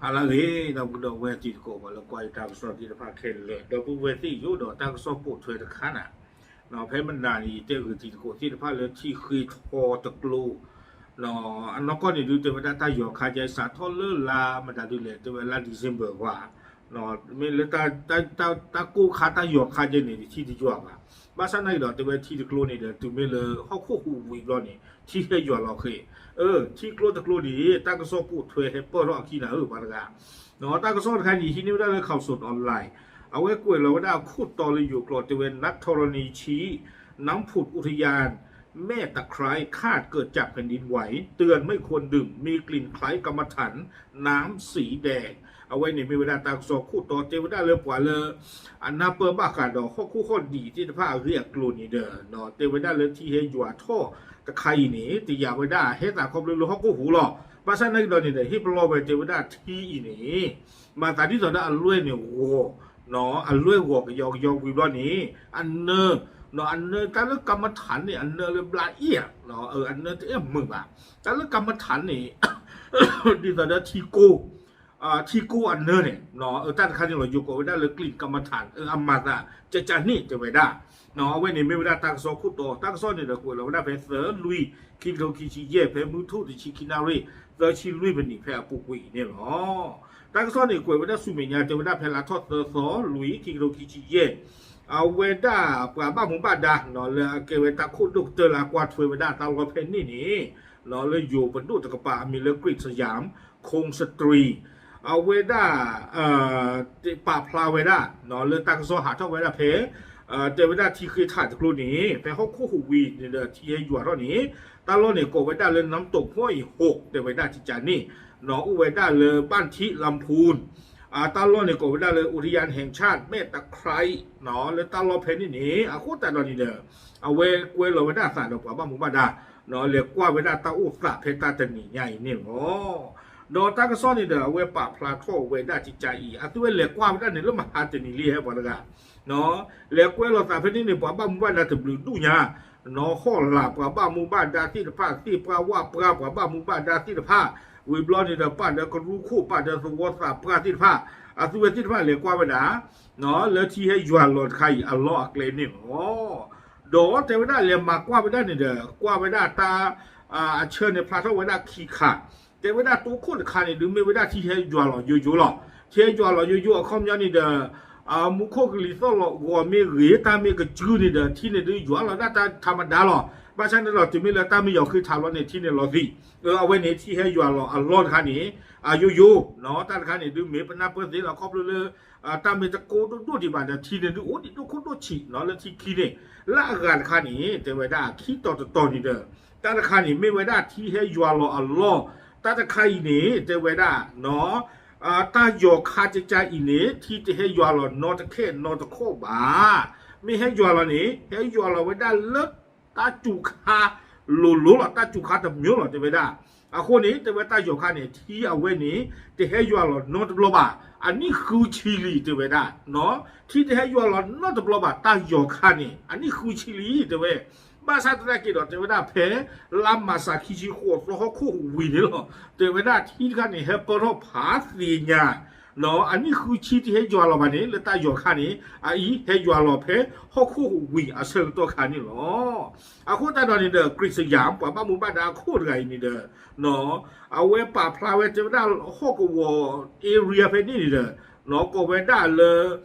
ဟါလၢအဂ့ၤ ဒီပုၢ်ဒီဝဲၢ်တံၤသကိး ပှၤလၢကွၢ်ယတၢ်ကစီၣ်သ့ၣ်တဖၣ်ခဲလၢာ် ဒီပုၢ်ဝဲၢ်သ့ၣ်ယိၣ်ဒီးတၢ်ကစီၣ်ပိာ်ထွဲတခါနၤ, ဖဲမနၤန့ၣ် ယတဲဂုာ်တံၤသကိးသ့ၣ်တဖၣ်လၢထံဃ့ထီတကျိ အနီၢ်ကီၢ်န့ၣ်ဒုး တဲဝဲဒၣ်တၢ်ယီၤခါကဲ စးထီၣ်လၢလါမတၤဒုလဲၣ် တဲဝဲလါ December ဝါ, မ့ၢ်လၢ တၢ်ကိၢ်ခါတၢ်ယီၤခါကဲန့ၣ် ထံတယွၤဘၣ်. ဘၣ်ဆၣ်သနာ်က့ဒီး တဲဝဲထံတကျိန့ၣ်ဒီး တုၤမ့ၢ်လၢဟီၣ်ခိၣ်ဟူးဝံၤဘျီန့ၣ် ထံဟဲယွၤလီၤဃ့ၢ်. ထံကျိတကျိန့ၣ် တၢ်ကစီၣ်ပိာ်ထွဲဟဲပၢၢ်ထီၣ်အခံနၤဧၢ ပှၤတဂၤ တၢ်ကစီၣ်တခါန့ၣ် ဟံးန့ၢ်ဝဲဒၣ်လၢ ข่าวสดออนไลน์ အဝဲကွဲးလီၤဝဲဒၣ်ခိၣ်တီလၢယိၤကျိာ် တဲဝဲ นักธรณีชี้ น้ำผุดอุทยานแม่ตะไคร้คาดเกิดจากแผ่นดินไหว เตือนไม่ควรดื่ม มีกลิ่นคล้ายกำมะถัน น้ำสีแดง အဝဲန့ၣ်မ့ၢ်ဝဲဒၣ်တၢ်ကစီၣ်ခိၣ်တီ တဲဝဲဒၣ်လၢပှၤလၢ အနၢ်ပၢၢ်ဘၣ်ဃးဒီးဟီၣ်ခိၣ်ဟီၣ်ဒံးသ့ၣ်တဖၣ်အဂ့ၢ်အကျိၤန့ၣ်ဒီး တဲဝဲဒၣ်လၢထံဟဲယွၤထီၣ်တခါအံၤန့ၣ် တယာ်ဝဲဒၣ်ဟဲသးခီဖျိလၢဟီၣ်ခိၣ်ဟူးလီၤ. ဘၣ်ဆၣ်သနာ်က့ဒီးန့ၣ်ဒီး ဟ့ၣ်ပလီၢ်ဝဲတဲဝဲဒၣ်ထံအံၤန့ၣ် မၤသးဒ်သိးဒီးအလွဲၢ်န့ၣ်ဂီၤ အလွဲၢ်ဂီၤကယီကယီဝံၤဘျီန့ၣ် အနၢ အနၢတၢ်လၢကမထၣ်န့ၣ် အနၢလၢဘျါအ့ၣ်ဧါ အနၢတအဲၣ်မုာ်ဘၣ်. တၢ်လၢကမထၣ်န့ၣ် ဒ်သိးဒီးထံကိၢ် ထံကိၢ်အနၢန့ၣ် တၢ်တခါန့ၣ်လီၤ ယိၤကိးဝဲဒၣ်လၢ กลิ่นกรรมฐาน အမၤသး ကကန့ၣ် တဲဝဲဒၣ် အဝဲန့ၣ်မ့ၢ်ဝဲဒၣ်တၢ်ကစီၣ်ခိၣ်တီ တၢ်ကစီၣ်န့ၣ်ဒီးကွဲးလီၤဝဲဒၣ်ဖဲသၢလွံၢ် ခံကထိခံဆံယဲၢ် ဖဲမုၢ်ထူၣ်တဆံခံနၣ်ရံၣ် သၢဆံလွံၢ်မံးနံးဖဲအပူၤကွံာ်အံၤန့ၣ်လီၤ. တၢ်ကစီၣ်န့ၣ်ကွဲးဝဲဒၣ်ဆူမဲာ်ညါ တဲဝဲဒၣ်ဖဲလါထီၣ်သၢသီ လွံၢ် ခံကထိခံဆံယဲၢ် အဝဲဒၣ်ပှၤဘၣ်မူဘၣ်ဒါ လၢအကဲဝဲတၢ်ခိၣ်ဒိၣ်ကတၢၢ်လၢအကွၢ်ထွဲဝဲဒၣ်တၢ်လီၢ်ဖဲန့ၣ်န့ၣ် လၢယိၤပဒိၣ်တကပၤအမံၤလၢ กฤษยาม คงสตรี အဝဲဒၣ် ပာ်ဖျါဝဲဒၣ် လၢတၢ်ကစီၣ်ဟးထီၣ်ဝဲဒၣ်ဖဲ တဲဝဲဒၣ်ထံဃ့ထီတကျိန့ၣ် ဖဲဟီၣ်ခိၣ်ဟူးဝံၤန့ၣ်ဒီးထံဟဲယွၤထီၣ်န့ၣ် တၢ်လီၢ်န့ၣ်ကိးဝဲဒၣ်လၢ น้ำตกห้วยหก တဲဝဲဒၣ်ကကန့ၣ် အိၣ်ဝဲဒၣ်လၢ บ้านทิลำพูน တၢ်လီၢ်န့ၣ်ကိးဝဲဒၣ်လၢ อุทยานแห่งชาติแม่ตะไคร้ လၢတၢ်လီၢ်ဖဲန့ၣ်န့ၣ် အဃိသတးဒီးန့ၣ်ဒီး အဝဲကွဲလီၤဝဲဒၣ်အသးဒီးပှၤဘၣ်မူဘၣ်ဒါ လဲၤကွၢ်ဝဲဒၣ်တၢ်အိၣ်သးဖဲတၢ်တနံၤညါအံၤန့ၣ်လီၤ. ဒီးတၢ်ကစီၣ်န့ၣ်ဒီး အဝဲပာ်ဖျါထီၣ်ဝဲဒၣ်ကကအံၤ အသုဝဲလဲၤကွၢ်ဝဲဒၣ်န့ၣ်လၢမဟါတနံၤလံဟဲပှၤတဂၤ လဲၤကွဲလီၤသးဖဲန့ၣ်န့ၣ် ပှၤဘၣ်မူဘၣ်ဒါတဘျုးဒူၣ်ညါ နီၢ်ဟီၣ်လာ်ပှၤဘၣ်မူဘၣ်ဒါသ့ၣ်တဖၣ် သ့ၣ်ပှၢ်ဝၣ်ပှၢ်ပှၤဘၣ်မူဘၣ်ဒါသ့ၣ်တဖၣ် ဝံၤဘျီန့ၣ်ဒီး ပာ်ဒီးကရူၢ်ခိၣ် ပာ်ဒီးသဝီသးပှၢ်သ့ၣ်တဖၣ် အသုဝဲသ့ၣ်တဖၣ်လဲၤကွၢ်ဝဲဒၣ် လၢထံဟဲယွၤလီၤတခါအံၤအလီၢ်အကျဲန့ၣ်လီၤ. ဒီးတဲဝဲဒၣ်လဲၤမၤကွၢ်ဝဲဒၣ်န့ၣ်ဒီး ကွၢ်ဝဲဒၣ်တၢ် အဆၢန့ၣ်ဖျါထီၣ်ဝဲဒၣ်ခံခါ တဲဝဲဒၣ်တိခိၣ်တခါန့ၣ် ဒုးမ့ၢ်ဝဲဒၣ်ထံဟဲယွၤလီၤယိယိလီၤ. ထံဟဲယွၤလီၤယိယိအခီပညီန့ၣ်ဒီး မူခိၣ်ကလံၤသီၣ်လီၤဂီၤမ့ၢ်ဂ့ၤ တၢ်မ့ၢ်ကစုန့ၣ်ဒီး ထံန့ၣ်ဒုးယွၤလီၤဒၣ်တၢ်ထးမဒါလီၤ. ဘၣ်ဆၣ်န့ၣ်လီၤ တုၤမ့ၢ်လၢတၢ်မ့ၢ်ယီၤဃ့ထးလီၤန့ၣ် ထံန့ၣ်လီၤသံး. အဝဲန့ၣ်ထံဟဲယွၤလီၤအလီၢ်တခါန့ၣ် အယိယိ တၢ်တခါန့ၣ်ဒုးမ့ၢ်ပနၢ်ပၢၢ်သ့လီၤ ခီဖျိလၢ တၢ်မ့ၢ်တကိးဒိၣ်ဒိၣ်ဒံးဘၣ်ဒီး ထံန့ၣ်ဒုးအိၣ်ဒံးဒိၣ်ခိၣ်ဒိၣ်ဆံးလၢထံခံန့ၣ် လၢအဂၤတခါန့ၣ် တဲဝဲဒၣ်ခံတီၤတတီၤန့ၣ်ဒီး တၢ်တခါန့ၣ် မ့ၢ်ဝဲဒၣ်ထံဟဲယွၤလီၤအလီၢ် တၢ်တခါအံၤန့ၣ် တဲဝဲဒၣ် တၢ်ယီၤခါကကါအံၤန့ၣ် ထံတဟဲယွၤလီၤနီတခဲနီတခီၣ်ဘၣ်. မ့ၢ်ဟဲယွၤလီၤန့ၣ် ဟဲယွၤလီၤဝဲဒၣ်လၢ တၢ်စူၤခါလိၤလိၤလီၤ တၢ်စူၤခါတမျိုးလီၤ တဲဝဲဒၣ်. အဃိန့ၣ် တဲဝဲတၢ်ယီၤခါန့ၣ် ထံအဝဲန့ၣ် တဟဲယွၤလီၤနီတဘျီဘၣ် အနံၣ်ဃုဆံလံ တဲဝဲဒၣ်. ထံတဟဲယွၤလီၤနီတဘျီဘၣ် တၢ်ယီၤခါန့ၣ် အနံၣ်ဃုဆံလံ တဲဝဲ ဘၣ်ဆၣ်သနာ်က့ဒီး တဲဝဲဒၣ်ဖဲ လါမၢ်ၡးခံဆံဃိးသီ ဟီၣ်ခိၣ်ဝံၤန့ၣ်လီၤ တဲဝဲဒၣ်ထံတခါန့ၣ် ဟဲပၢၢ်ထီၣ်ဖးသ့ၣ်ညါ အနံၣ်ဃုဆံတဟဲယွၤလီၤဘၣ်န့ၣ် လၢတၢ်ယီၤခါန့ၣ် အအံၤဟဲယွၤလီၤဖဲဟီၣ်ခိၣ်ဝံၤအဆၢကတီၢ်ခါန့ၣ်လီၤ. အဃိသတးဒီးန့ၣ်ဒီး ကရံၣ်စယၢၣ် ပှၤဘၣ်မူဘၣ်ဒါအခိၣ်တဂၤအံၤန့ၣ်ဒီး အဝဲပာ်ဖျါဝဲတဲဝဲဒၣ်ဟီၣ်ကဝီၤ area ဖဲန့ၣ်န့ၣ်ဒီး ကိးဝဲဒၣ်လၢ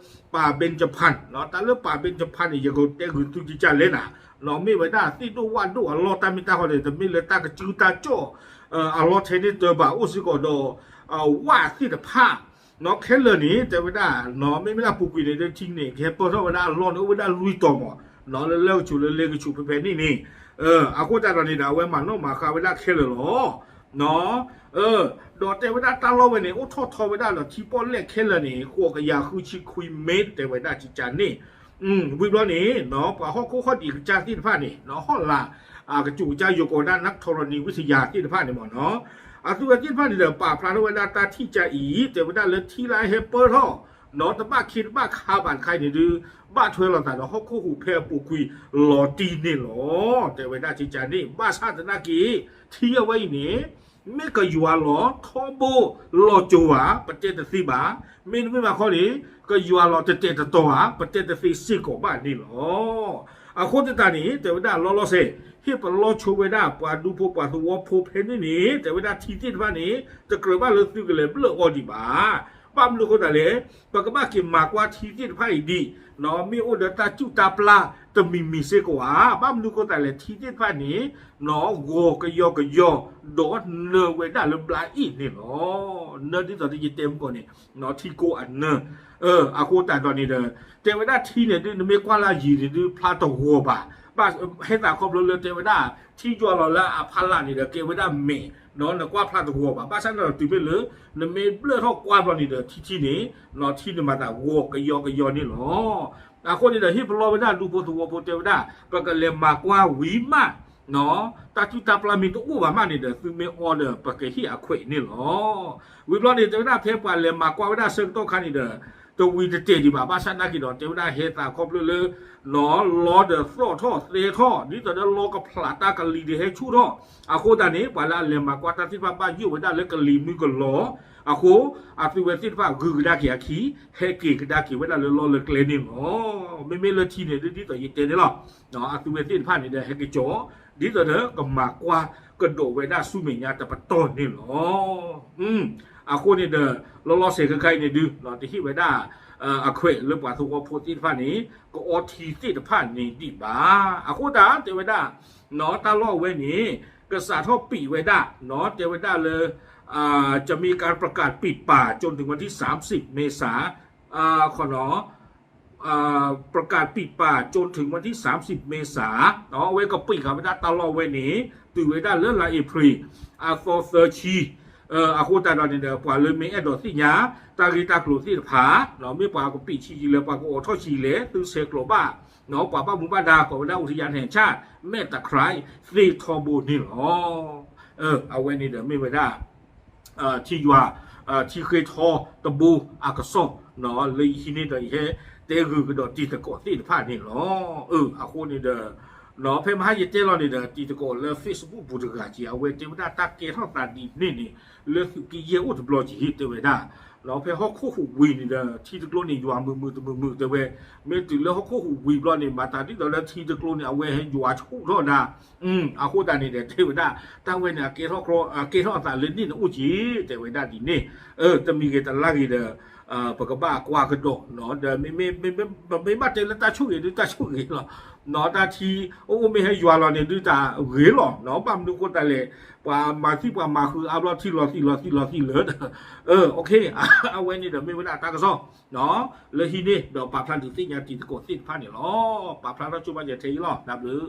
ပၢ်ဘ့ၣ်ကၠဖၣ် တၢ်လၢပၢ်ဘ့ၣ်ကၠဖၣ်န့ၣ် ယကတဲဂုာ်သုကကလဲၣ်နၤ မ့ၢ်ဝဲဒၣ်သ့ၣ်ဒိၣ်ဝၣ်ဒိၣ်အလီၢ်တၢ်မ့ၢ်တၢ်ဟီၣ်န့ၣ် တမ့ၢ်လၢတၢ်ကစုတၢ်ကၠီၣ် အလီၢ်ထဲန့ၣ်တၢ်ဘၣ်အိၣ်စ့ၢ်ကီးဒီး ဝၣ်သ့ၣ်တဖၣ် ခဲလၢာ်န့ၣ် တဲဝဲဒၣ် မ့မ့ၢ်ဒၣ်ပူၤကွံာ်န့ၣ် ထံန့ၣ်ကဟဲပၢၢ်ထီၣ်ဝဲဒၣ်အလီၢ်န့ၣ် အိၣ်ဝဲဒၣ်လွံၢ်တီၤမး လၢလၢကဆူးလၢလ့ကဆူးဖဲဖဲန့ၣ်န့ၣ် အဃိသတးဒီးန့ၣ်ဒီး အဝဲမၤနီၣ်မၤဃါဝဲဒၣ်ခဲလၢာ်လီၤ. ဒီးတဲဝဲဒၣ်တၢ်လီၢ်ဝဲန့ၣ် အိၣ်ထီၣ်ထီဝဲဒၣ်ဒီးထံပီၣ်လဲၣ်ခဲလၢာ်န့ၣ် ဃိးကယၤဃုဆံခွံမ့ၢ် တဲဝဲဒၣ်ကကါန့ၣ် ဝံၤဘျီန့ၣ် ပှၤဟီၣ်ခိၣ်ဟီၣ်ဒံးကစၢ်သ့ၣ်တဖၣ်န့ၣ် ဟီၣ်လာ် ကစူးကစၢ်ယိၤကိးဝဲဒၣ် นักธรณีวิทยา သ့ၣ်တဖၣ်န့ၣ်မးနီၤ အသုဝဲသ့ၣ်တဖၣ်န့ၣ်ဒီး ပာ်ဖျါထီၣ်ဝဲဒၣ်တၢ်ထံၣ်ကါအံၤ တဲဝဲဒၣ်လၢထံလၢအဟဲပၢၢ်ထီၣ် နီၤတဘၣ်ခ့တဘၣ်ခါဘၣ်တခါအံၤန့ၣ်ဒုး ဘၣ်ထွဲလိာ်သးဒီးဟီၣ်ခိၣ်ဟူးဖဲအပူၤကွံာ်လီၤတံၢ်န့ၣ်လီၤ. တဲဝဲဒၣ်ကကါန့ၣ် ဘၣ်ဆၣ်သနာ်က့ ထံအဝဲအံၤန့ၣ် မ့ၢ်ကယွၤလီၤထီဘိလီၤစိၤဧါ, ပတဲတသ့ဘၣ်. မ့တမ့ၢ်ဘၣ်ခီန့ၣ် ကယွၤလီၤတတဲာ်တတီၤဧါ, ပတဲတသ့စ့ၢ်ကီးဘၣ်န့ၣ်လီၤ. အဃိသတးန့ၣ် တဲဝဲဒၣ်လီၤလီၤဆဲး ဟ့ၣ်ပလီၢ်ဆိဝဲဒၣ်ပှၤဒူဖိပှၤသဝီဖိဖဲန့ၣ်န့ၣ် တဲဝဲဒၣ်ထံသ့ၣ်တဖၣ်န့ၣ် တကြၢးဘၣ်လၢသုကလဲၤဘျၢၣ်အီၤဒံးဘၣ်. ဘၣ်မနုၤအဃိသတးလဲၣ်, ပကဘၣ်က့ၤမၤကွၢ်ထံသ့ၣ်တဖၣ်အံၤဒံး, မ့ၢ်အိၣ်ဒီးတၢ်စူၣ်တၢ်ပျၢ်တမံၤမံၤစ့ၢ်ကီးဧါ. ဘၣ်မနုၤအဃိသတးလဲၣ် ထံသ့ၣ်တဖၣ်န့ၣ် ဂီၤကယီကယီ ဒီးနၢဝဲဒၣ်လၢဘျါအ့ၣ်န့ၣ်လီၤ. နၢဒ်သိးဒီးယတဲမုၢ်ကီၢ်န့ၣ် ထံကိအနၢ အဃိသတးဒီးန့ၣ်ဒီး တဲဝဲဒၣ်ထံန့ၣ်ဒုး နမ့ၢ်ကွၢ်လၢယံၤန့ၣ်ဒုး ဖျါတဂီၤဘၣ်. ဘၣ်ဟဲသးခီဖျိလၢတဲဝဲဒၣ် ထံယွၤလီၤလၢအဖီလာ်န့ၣ်ဒီး ကဲဝဲဒၣ်မဲာ်, နကွၢ်ဖျါတဂီၤဘၣ်. ဘၣ်ဆၣ်န့ၣ်ဒီးတုၤမ့ၢ်လၢ နမ့ၢ်ဘျၢၣ်ထီၣ်ကွၢ်ဘျီန့ၣ်ဒီး ထံထံန့ၣ် ထံန့ၣ်မၤသးဂီၤကယီကယီန့ၣ်လီၤ. အဃိန့ၣ်ဒီး ဟ့ၣ်ပလီၢ်ဝဲဒၣ်ဒူဖိသဝီဖိတဲဝဲဒၣ် ပကလဲၤမၤကွၢ်ဝံၤမး တၢ်စူၣ်တၢ်ပျၢ်မ့ၢ်တအိၣ်ဘၣ်မးန့ၣ်ဒီး သုမ့ၢ်အီဒီး ပကဟ့ၣ်အခွဲးန့ၣ်လီၤ. ဝံၤဘျီန့ၣ် တဲဝဲဒၣ်ဖဲပှၤလဲၤမၤကွၢ်ဝဲဒၣ်ဆၢကတီၢ်ခါန့ၣ်ဒီး တဝံၤတတဲာ်ဒံးဘၣ်. ဘၣ်ဆၣ်နာ်က့ၤဒီး တဲဝဲဒၣ်ဟဲသးခီဖျိလၢ လီဒီးသီၣ်ထီၣ်သဲထီၣ် ဒ်သိးဒီးလီကဖျးတၢ်ကလံၤဒုးဟဲဆူၣ်ထီၣ်. အဃိသတးန့ၣ် ပှၤလၢအလဲၤမၤကွၢ်တၢ်သ့ၣ်တဖၣ်ဘၣ်ယိၣ်ဝဲဒၣ်လၢကလံၤမုၢ်ကလီၤ. အဃိ အသုဝဲသ့ၣ်တဖၣ်ဂုၤကဒါက့ၤအခံ ဟဲက့ၤကဒါက့ၤဝဲဒၣ်လၢလီၢ်လၢကျဲန့ၣ်လီၤ. မ့မ့ၢ်လၢထံန့ၣ်ဒုး ဒ်သိးယတဲန့ၣ်လီၤ. အသုဝဲသ့ၣ်တဖၣ်န့ၣ်ဒီး ဟဲက့ၤကၠီ ဒ်သိးဒီးကမၤကွၢ်ကဒီးဝဲဒၣ်ဆူမဲာ်ညါတပတီၢ်န့ၣ်လီၤ. အဃိန့ၣ်ဒီး လီၤလီၤဆဲးခဲခါအံၤန့ၣ်ဒုး တဟ့ၣ်ဝဲဒၣ် အခွဲးလၢပှၤသဝီဖိသ့ၣ်တဖၣ်န့ၣ် ကအီထံသ့ၣ်တဖၣ်န့ၣ်ဒံးဘၣ်. အဃိသတးတဲဝဲဒၣ် တၢ်လီၢ်အဝဲန့ၣ် ကစးထီၣ်ပံးဝဲဒၣ် တဲဝဲဒၣ်လၢ จะมีการประกาศปิดป่าจนถึงวันที่สามสิบเมษา ခီနီၤ ประกาศปิดป่าจนถึงวันที่สามสิบเมษา အဝဲကပံးဃာ်ဝဲဒၣ်တၢ်လီၢ်ဝဲန့ၣ် တုၤဝဲဒၣ်လၢလါအ့ဖြ့ၣ် အသီသၢဆံ အဃိသတးဒီးန့ၣ်ဒီး ပှၤလၢမ့ၢ်အဲၣ်ဒိးသ့ၣ်ညါ တၢ်ဂ့ၢ်တၢ်ကျိၤသ့ၣ်တဖၣ် မ့ၢ်ပှၤကပံးဆံးယံာ်လဲၣ် ပှၤကအိးထီၣ်ဆံးလဲၣ် သုဆဲးကျိးဘၣ် ပှၤဘၣ်မူဘၣ်ဒါကိးဝဲဒၣ် อุทยานแห่งชาติแม่ตะไคร้ သ့ၣ်ထီဘိန့ၣ်လီၤ. အဝဲန့ၣ်ဒီးမ့ၢ်ဝဲဒၣ် ထံယွၤ ထံဃ့ထီတဘိအကစီၣ် လၢယဟံးန့ၢ်ဒီးယဟဲတဲဂုာ်ကဒီးတံၤသကိးသ့ၣ်တဖၣ်န့ၣ်လီၤ. အဃိန့ၣ်ဒီး ဖဲမဟါယတဲလီၤန့ၣ်ဒီး တံၤသကိးလၢ Facebook ပူၤတဂၤက့ၤ အဝဲတဲဝဲဒၣ်တၢ်ကဲထီၣ်သးဒ်န့ၣ်န့ၣ် လၢသုးက့ယဲၢ်အိၣ်တဘျီက့ၤ တဲဝဲဒၣ် ဖဲဟီၣ်ခိၣ်ဟူးဝံၤန့ၣ်ဒီး ထံတကျိန့ၣ် ယွၤမုာ်မုာ်တမုာ်မုာ်တဲဝဲ မ့ၢ်တုၤလၢဟီၣ်ခိၣ်ဟူးဝံၤဘျီန့ၣ် မၤသးဒ်သိးလၢထံတကျိန့ၣ် အဝဲဟဲယွၤဆူၣ်ထီၣ်ဒၣ် အဃိသတးန့ၣ်ဒီး တဲဝဲဒၣ် တၢ်ဝဲန့ၣ် အကဲထီၣ်အသးလၢန့ၣ်န့ၣ်အိၣ်က့ၤ တဲဝဲဒၣ်ဒ်န့ၣ် တမံၤဂ့ၤတလါဂ့ၤဒီး ပကဘၣ်ကွၢ်ကဒီး ဒီး ပမ့ၢ်ဘၣ်တဲလၢတၢ်ဆိၣ်ဂ့ၤဒုးတၢ်ဆိၣ်ဂ့ၤလီၤ. တၢ်ထံအိၣ်အိၣ်မ့ၢ်ဟဲယွၤလီၤန့ၣ်ဒုးတၢ်ဂ့ၤလီၤ. ဘၣ်မနုၤအဃိသတးလဲၣ် ပှၤမၤသံပှၤမၤဃုာ်အါဘျီထံလီၤသံလီၤသံလီၤသံလၢာ် အဝဲန့ၣ်ဒီးမ့ၢ်ဝဲဒၣ်တၢ်ကစီၣ် လၢဟံးန့ၢ်ဒီးပာ်ဖျါဒုးသ့ၣ်ညါတံၤသကိးသ့ၣ်တဖၣ်န့ၣ်လီၤ. ပာ်ဖျါထီၣ်ကၠိဘၣ်ယဲထဲအံၤလီၤ. တၢ်ဘျုး